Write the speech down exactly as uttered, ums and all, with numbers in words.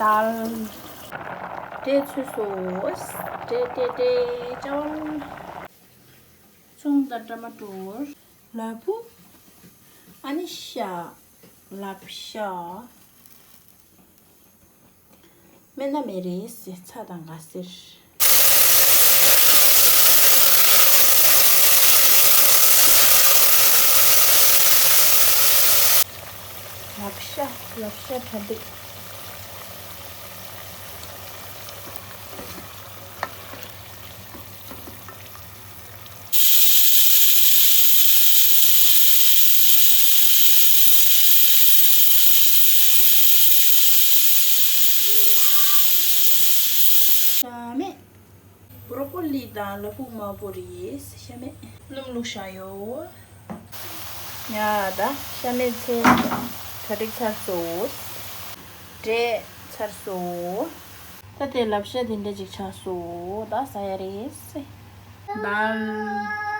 དཱལ། འབྲས་ཚོས་སོ། འབྲས་འབྲས་འབྲས་ཅང་། ཚོང་དང་ཊ་མ་ཊོར། ལ་ཕུག་ཨ་ནི་ཤ། ལབ་ཤ། སྨན་སྣ་མེད་རེད་ཟེར་ཚྭ་དང་སྒ་སེར། ལབ་ཤ་ལབ་ཤ་གྲ་སྒྲིག་ཤ་མེད། བོ་རོ་ཀོ་ལི་དང་ལ་ཕུག་དམར་པོ་རེད། ཤ་མེད། སྣུམ་བླུགས་བཞག་ཡོད། ཡ་ད་ཤ་མེད་ཚལ་གྲ་སྒྲིག་ཚར་སོང་། འབྲས་ཚར་སོང་། ད་དེ་ལབ་ཤ་དེ་འདྲ་ཅིག་ཆགས་སོང་། ད་ཟ་ཡ་རེད། དཱལ།